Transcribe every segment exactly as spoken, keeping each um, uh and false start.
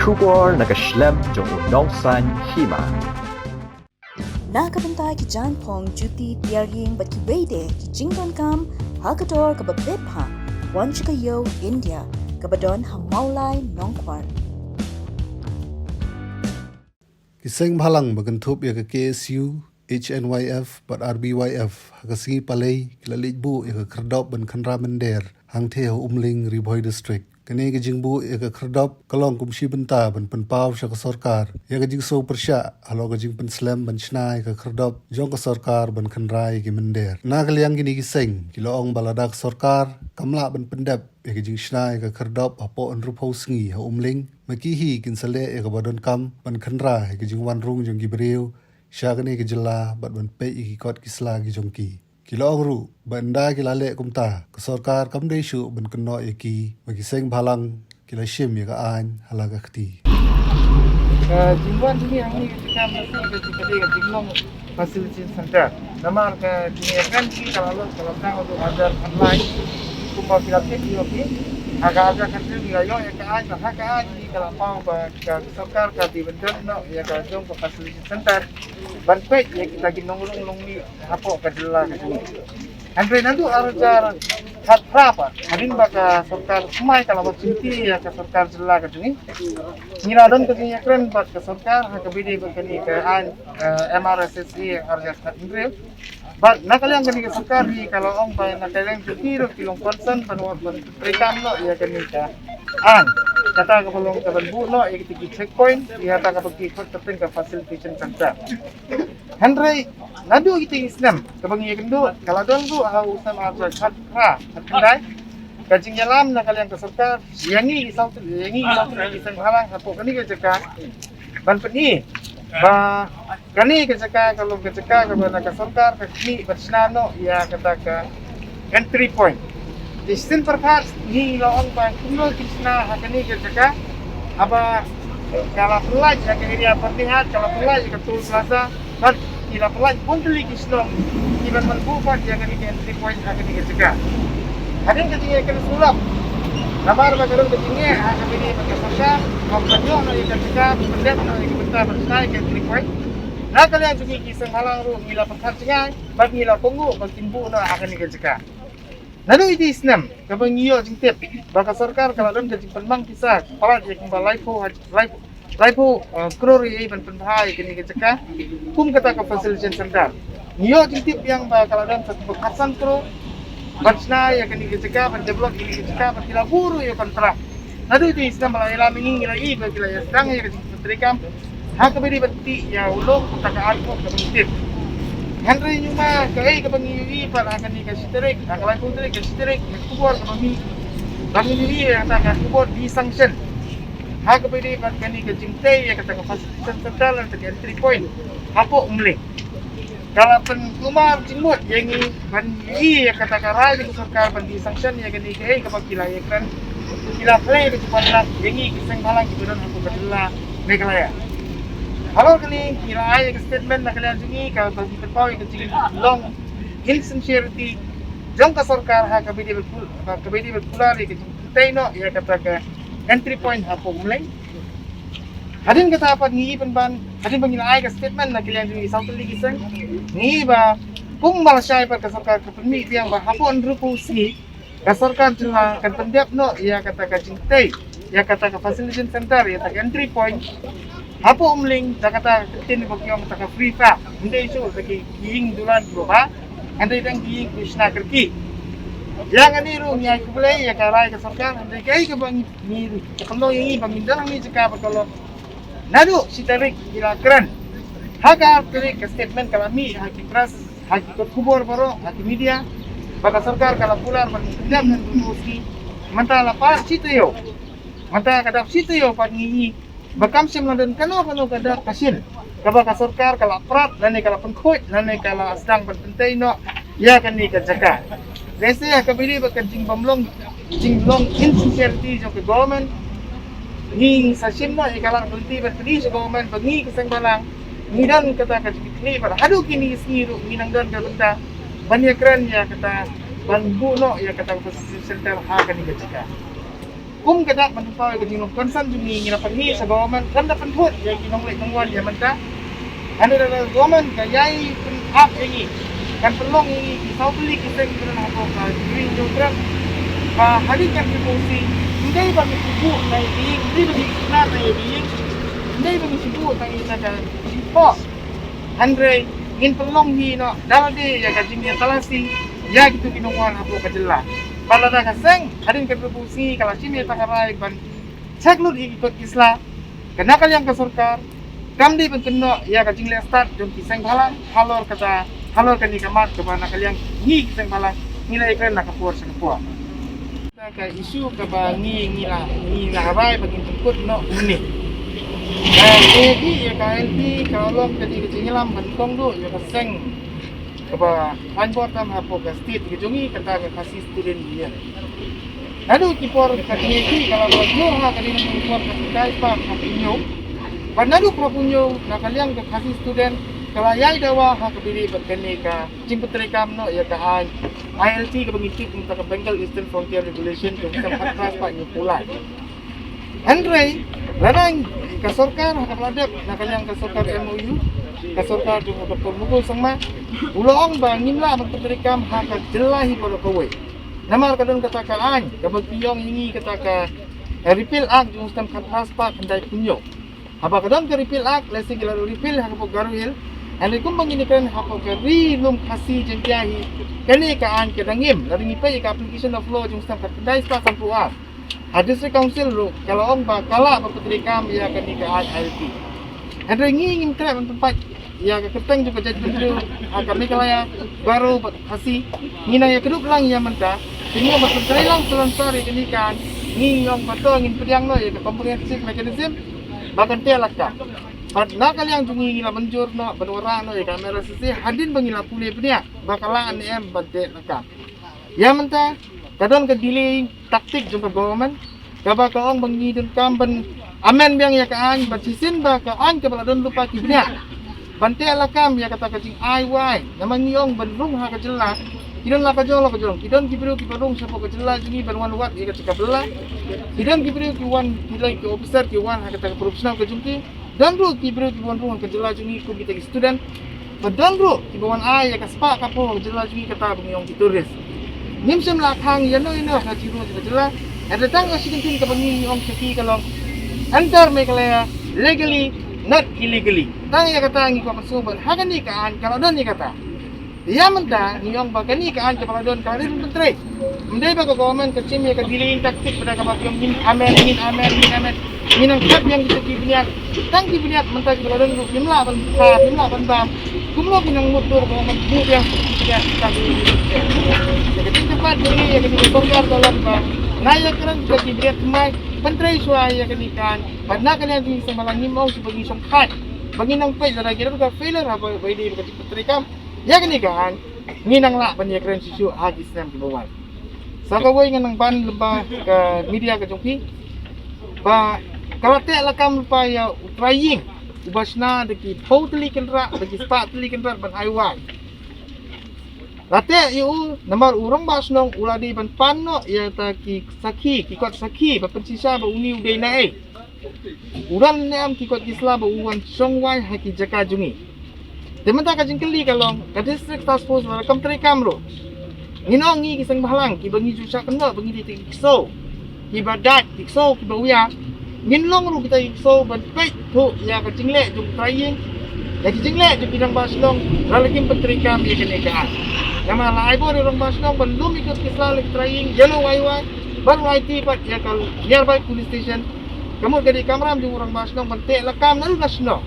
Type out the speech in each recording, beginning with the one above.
Khubor na ka shlem jong u nongsan hima. Na ka bynta ki jaiñphong, juti, tiar ïing bad kiwei de ki jingdonkam ha ka dor kaba bit bha, wan sha ka ïew India kaba don ha Mawlai Nongkwar. Ki seng bhalang ba kynthup ïa ka K S U, H N Y F bad R B Y F ha ka sngi Palei ki la leit buh ïa ka khyrdop ban khynra mynder hangtei ha Umling, Ri Bhoi District. Kane ka jingbuh ïa ka khyrdop ka long kum shi bynta ban pynpaw sha ka sorkar ïa ka jingsngew pyrshah halor ka jingpynslem ban shna ïa ka khyrdop jong ka sorkar ban khynra ïa ki mynder. Na ka liang kine ki seng ki la ong ba lada ka sorkar kam lah ban pyndep ïa ka jingshna ïa ka khyrdop hapoh hynriewphew sngi ha Umling, ma ki hi kin sa leh ïa kaba donkam ban khynra ïa ka jingwan rung jong ki briew sha kane ka jylla bad ban peit ïa ki kot ki sla ki jong ki. Ki la ong ruh ba ynda ki la leh kumta, ka sorkar kam dei shuh ban kynnoh ïa ki, ba ki seng bhalang ki la shim ïa ka aiñ ha la ka kti. Ka jingwan jong ngi hangne ka jaka mynta ka jaka dei ka jinglong facilitation center. Namar ka jingïakren jong ngi ka la lut ka la tang haduh hajar khatlai. Kumba ki la tip ïa ki, ha ka hajar khatlai ngi la ïoh ïa ka aiñ, ha ka aiñ ngi ka la paw ba ka sorkar ka dei ban don noh ïa ka jong ka facilitation center ban peit ïa kita ki nongrung nongmih hapoh ka jylla ka jong ngi. Hynrei naduh ar hajar khatphra pat, hadien ba ka sorkar thymmai ka la wan shimti ïa ka sorkar jylla ka jong ngi, ngi la don ka jingïakren bad ka sorkar ha kaba ïadei bad kane ka aiñ, eh, M R S S A ar hajar khathynriew. Bad na ka liang kane ka sorkar hi ka la ong ba na ka liang jong ki ruh ki long concern ban wan ban treikam noh ïa kane ka aiñ. Kata kaba long ka ban buh noh ïa kita ki checkpoint, ïa kata kaba ki khot kyrteng ka facilitation center. Hynrei naduh kita ki snem kaba ngi ïakynduh, ka la don ruh ha u snem ar hajar khatphra khatkhyndai ka jingïalam na ka liang ka sorkar ïa ngi ki saw tylli, ïa ngi ki saw tylli ki seng bhalang hapoh kane ka jaka ban pyni ba kane ka jaka ka long ka jaka kaba na ka sorkar ka khmih ban shna noh ïa kata ka entry point. Te shisien pyrkhat ngi la ong ba kumno kin shna ha kane ka jaka haba ka la pyllait ïa ka area Byrnihat, ka la pyllait ïa ka toll plaza, bad ki la pyllait bun tylli ki shnong kiban wan buh pat ïa kane ka entry point ha kane ka jaka. Hadien ka jingïakren sulap, namar ba ka don ka jingeh ha kaba ïadei bad ka sorkar ban pynïoh noh ïa ka jaka, ban pyndep noh ïa ka bynta ban shna ïa ka entry point. Na ka liang jong ngi ki seng bhalang ruh ngi la pyrkhat jngai bad ngi la kohnguh ba kin buh noh ha kane ka jaka. Naduh iti snem kaba ngi ïoh jingtip ba ka sorkar ka la don ka jingpynmang pisa palat ïa kumba laiphew haj-, laiphew, laiphew, eh, klur ïa ban pynbha ïa kane ka jaka kum kata ka facilitation center. Ngi ïoh jingtip biang ba ka la don sa kumba khatsan klur ban shna ïa kane ka jaka, ban develop ïa kane ka jaka, ba ki la buh ruh ïa kontrak. Naduh iti snem ba la ïalam ïa ngi, ngi la ïohi ba ki la ïa sdang ïa ka jingpyntreikam ha kaba ïadei bad tih ïa u lum, kata ka artwork kaba ngi tip. Hynrei ñiuma kaei kaba ngi ïohi pat ha kane ka shi tarik, ha ka laiphew tarik ka shi tarik, ka khubor kaba mih, ba ngi ïohi ïa kata ka khubor de-sanction ha kaba ïadei bad kane ka jingtei ïa kata ka facilitation center lane ka entry point hapoh Umling. Ka la pynkulmar jingmut ïa ngi ban ïohi ïa kata ka rai jong ka sorkar ban de-sanction ïa kane kaei kaba ki la ïakren, ki la pynlong ka jingpynlong ïa ngi ki seng bhalang kiba don hapoh ka jylla Meghalaya. Halor kane ngi la ai ïa ka statement na ka liang jong ngi kaba ngi pynpaw ïa ka jinglong insincerity jong ka sorkar ha kaba ïadei bad pul-, ha kaba ïadei bad kular ïa ka jingtei noh ïa kata ka entry point hapoh Umling. Hadien kata pat ngi pynban, hadien ba ngi la ai ka statement na ka liang jong ngi saw tylli ki seng, ngi ba kumba la shai pat ka sorkar ka pynmih biang ba hapoh hynriewphew sngi ka sorkar jylla kan pyndep noh ïa kata ka jingtei, ïa kata ka facilitation center, ïa kata ka entry point hapoh Umling da kata ka ktien ba ki ong kata ka free fab. Hynrei shuh da ki ïing dulan kiba bha, hynrei dang ki ïing ki shna kyrkieh. Ïa kane ruh ngi ai khublei ïa ka rai ka sorkar, hynrei kaei kaba ngi, ngi, ka pynlong ïa ngi ba ngin don hangne jaka ba ka long naduh shi tarik ki la kren. Ha ka ar tarik ka statement ka la mih ha ki press, ha ki kot khubor baroh, ha ki media, ba ka sorkar ka la kular ban pyndep hynriewphew sngi. Mynta la par shi taïew. Mynta ka dap shi taïew pat ngi ïohi ba kam shym la don kano kano ka dak ka shin kaba ka sorkar ka la prat lane ka la pynkhuid lane ka la sdang ban pyntei noh ïa kane ka jaka. Lehse ha kaba ïadei bad ka jingbymlong, jinglong insincerity jong ka government, ngi sa shim noh ïa ka lad ka lynti ban pyni sha government ba ngi ki seng bhalang ngi don kata ka jingkitkhlieh bad haduh kine ki sngi ruh ngi nang don ka bynta ban ïakren ïa kata, ban buh noh ïa kata ka facilitation center ha kane ka jaka. Kum ka dak ban pynpaw ïa ka jinglong concern jong ngi, ngi la pynheh sha government, kan da pynthut ïa ki nongleit nongwan ïa mynta. Hynrei lada government ka ïai pynap ïa ngi, kan pynlong ïa ngi ki saw tylli ki seng kren hapoh ka Green New Trust. Ba hadien kan ki pungsi, ym dei ba ngi shu buh tang ïa ka ïing, ym dei ba ngi shu buh tang ïa ka ïing, ym dei ba ngi shu buh tang ïa ka jingphoh. Hynrei ngin pynlong hi noh da lade ïa ka jingïatalasi ïa kito ki nongwan hapoh ka jylla. Bad lada ka seng hadien ka pungsi ka la shim ïa ka rai ban check lut ïa ki kot ki sla, ka na ka liang ka sorkar kam dei ban kynnoh ïa ka jingleh stad jong ki seng bhalang halor kata, halor kane ka mat kaba na ka liang ngi ki seng bhalang ngi la ïakren na ka por sha ka por. Ka issue kaba ngi, ngi la, ngi la rai ba ngin pynkut noh mynne. Ka ïa ka L P ka long ka dei ka jingïalam ban tong duh ïa ka seng kaba pynbor tam hapoh ka state ka jong ngi, kata ka Khasi Student Union. Naduh ki por ka jingïakhih ka la bor jur ha ka dei naduh ki por ka jingkai spah ka pynïoh. Bad naduh ka pynïoh na ka liang ka Khasi Student ka la ïai dawa ha ka bynta bad kane ka jingpyntreikam noh ïa ka aiñ I L T kaba ngi tip mynta ka Bengal Eastern Frontier Regulation ka jong u snem khatphra spah hynñiewphew lai. Hynrei lada ka sorkar ha kaba la dep na ka liang ka sorkar M O U, ka sorkar jong u Doctor Mukul Sangma, u la ong ba ngim lah ban pyntreikam ha ka jylla hi baroh kawei. Namar ka don kata ka aiñ kaba ki ong ïa ngi kata ka, eh, Repeal Act jong u snem khatphra spah khyndaiphew hynñiew. Haba ka don ka Repeal Act, lehse ki la repeal ha ka pok Garo Hills. Hynrei kumba ngin ïakren ha ka Ri Lum Khasi Jaiñtia hi, kane ka aiñ ka dang im. Lada ngi peit ïa ka application of law jong u snem khatkhyndai spah sanphew ar, ha District Council ruh ka la ong ba ka lah ban pyntreikam ïa kane ka aiñ I L T. Hynrei ngi ngim treh ban pynpait ïa ka kyrteng jong ka jaitbynriew ha ka Meghalaya, Garo bad Khasi. Ngi nang ïakdup lang ïa mynta, te ngi ong ba pyntreikam lang sha lynter ïa kane ka aiñ. Ngi ong ba to ngin pdiang noh ïa ka comprehensive mechanism ba kan teh lakam. Bad na ka liang jong ngi ngi la mynjur noh ban wanrah noh ïa ka M R S S A hadien ba ngi la pule bniah ba ka lah ne em ban teh lakam. Ïa mynta ka don ka delaying tactic jong ka government, kaba ka ong ba ngi donkam ban amend biang ïa ka aiñ, bad shisien ba ka aiñ kaba la don lypa ki bniah ban teh lakam ïa kata ka jingai wai. Namar ngi ong ban rung ha ka jylla, ki don la ka jong la ka jong, ki don ki briew kiba rung shapoh ka jylla jong ngi ban wan wad ïa ka jaka bylla, ki don ki briew ki wan, ki don ki officer ki wan ha kata ka professional ka jong ki. Don ruh ki briew kiba wan rung ha ka jylla jong ngi kum kita ki student. Bad don ruh kiba wan ai ïa ka spah ka phew ha ka jylla jong ngi, kata ba ngi ong ki tourist. Ngim shym la khang ïano ïano ha ka jingrung jong ka jylla. Hynrei tang ka shi kyntien kaba ngi ong sha ki ka long, enter Meghalaya legally, not illegally. Tang ïa kata ngi kwah ban sngewbha ha kane ka aiñ ka la don ïa kata. Ïa mynta ngi ong ba kane ka aiñ kaba la don ka la dei ban pyntrei. Ym dei ba ka government ka shim ïa ka delaying tactic, ba da kaba ki ong ngin amend, ngin amend, ngin amend, ngin nang thep biang kita ki bniat. Tang ki bniat mynta kiba la don ruh kim lah ban thep, kim lah ban bam. Kumno ki nang mutdur ba ong ban buh biang kita ki bniat, kita ki bniat. Ïa ka jingkyrpad jong ngi ïa kane ka sorkar ka long ba na ïakren kita ki bniat thymmai, pyntrei shuwa ïa kane ka aiñ. Bad na ka liang jong ngi seng bhalang ngim ong shuh ba ngi shongkhat, ba ngin nang peit lada ki don ka failure haba ba ïadei bad ka jingpyntreikam ïa kane ka aiñ, ngin nang lah ban ïakren shuh shuh ha ki snem kiba wan. Sa kawei ngan nang ban lyngba ka media ka jong phi ba ka la teh lakam lypa ïa u trai ïing uba shna da ki phew tylli kynrad, da ki spah tylli kynrad ban ai wai. La teh ïa u namar u rangbah shnong u la dei ban pan noh ïa kita ki sakhi, ki kot sakhi ba pynshisha ba une u dei naei. U don ne em ki kot ki sla ba u wan shong wai ha ki jaka jong ngi. Te mynta ka jingkylli ka long, ka District Task Force ba la kam treikam ruh. Ngin ong ngi ki seng bhalang kiba ngi ju shah kynnoh ba ngi dei ki ksew, kiba dait, ki ksew kiba wia. Ngin long ruh kita ki ksew ban peit thuh ïa ka jingleh jong u trai ïing, ïa ka jingleh jong ki rangbah shnong, la la kim pyntreikam ïa kane ka aiñ. Namar la ai bor ïa u rangbah shnong ban lum ïa ki kot ki sla la ki trai ïing, ïa la u wai wai, ban wai ti pat ïa ka nearby police station. Ka mut ka dei kamram jong u rangbah shnong ban teh lakam naduh na shnong.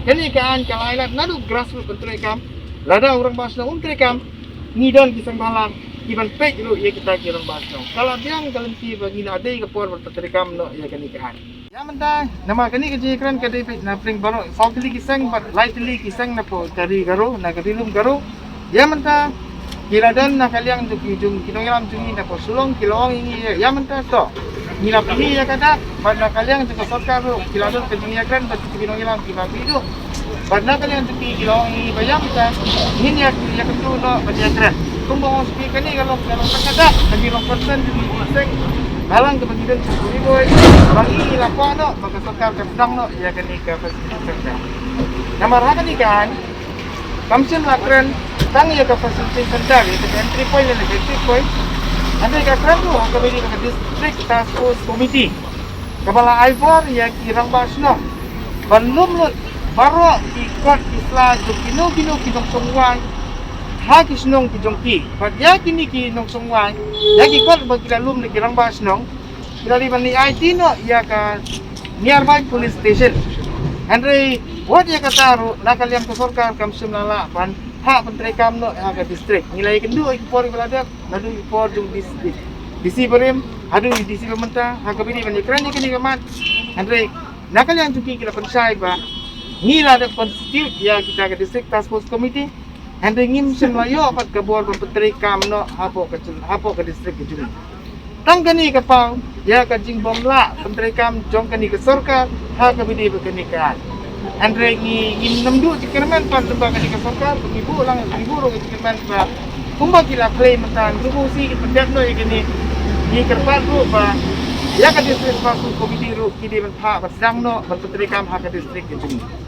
Kane ka aiñ ka la ai lad naduh grassroots ban treikam. Lada u rangbah shnong um treikam, ngi don ki seng bhalang ki ban peit ruh ïa kita ki rangbah shnong. Ka la biang ka lynti ba ngi la dei ka por ban treikam noh ïa kane ka aiñ. Ïa mynta namar kane ka jingïakren ka dei peit na pdeng baroh saw tylli ki seng bad lai tylli ki seng na poh ka ri Garo, na ka ri lum Garo. Ïa mynta ki la don na ka liang jong ki, jong ki nongïalam jong ngi na poh Shillong, ki la ong ïa ngi ïa mynta to ngi la plie ïa ka dak, bad na ka liang jong ka sorkar ruh ki la don ka jingïakren bad ki nongïalam kiba plie duh. Bad na ka liang jong ki ki la ong ïa ngi ba ïa mynta ngin ïa, ïa kyntu noh bad ïakren. Kumba ong sha phi, kane ka long, ka long ka dak, ka long concern jong ngi ki seng. Balang kaba ngi don sha Ri Bhoi, ba ngi la kwah noh ba ka sorkar ka sdang noh ïa kane ka facilitation center. Namar ha kane ka aiñ kam shym la kren tang ïa ka facilitation center, ïa ka entry point lane ka exit point. Hynrei ka kren ruh ha kaba ïadei bad ka District Task Force Committee kaba la ai bor ïa ki rangbah shnong ban lum lut baroh ki kot ki sla jong kino kino ki nongshong waiñ ha ki shnong ki jong ki. Bad ïa kine ki nongshong waiñ, ïa ki kot ba ki la lum da ki rangbah shnong, ki la dei ban ïa aiti noh ïa ka nearby police station. Hynrei wat ïa kata ruh, na ka liang ka sorkar kam shym la lah ban phah pyntreikam noh ha ka district. Ngi la ïakynduh ïa ki por kiba la dep, naduh ki por jong D C, D C barim haduh D C ba mynta, ha kaba ïadei ban ïakren ïa kane ka mat. Hynrei na ka liang jong ki, ki la pynshai ba ngi la dep constitute ïa kita ka District Task Force Committee, hynrei ngim shym la ïoh pat ka bor ban pyntreikam noh hapoh ka jylla, hapoh ka district ka jong ngi. Tang kane ka paw ïa ka jingbymlah pyntreikam jong kane ka sorkar ha kaba ïadei bad kane ka aiñ. Hynrei ngi, ngim nym duh jingkyrmen pat lyngba kane ka sorkar, ngi buh lang, ngi buh ruh ka jingkyrmen ba kumba ki la khlei mynta, ruh buh shi ki pyndep noh ïa kane. Ngi kyrpad ruh ba ïa ka District Task Force Committee ruh ki dei ban phah ban sdang noh ban pyntreikam ha ka district ka jong ngi.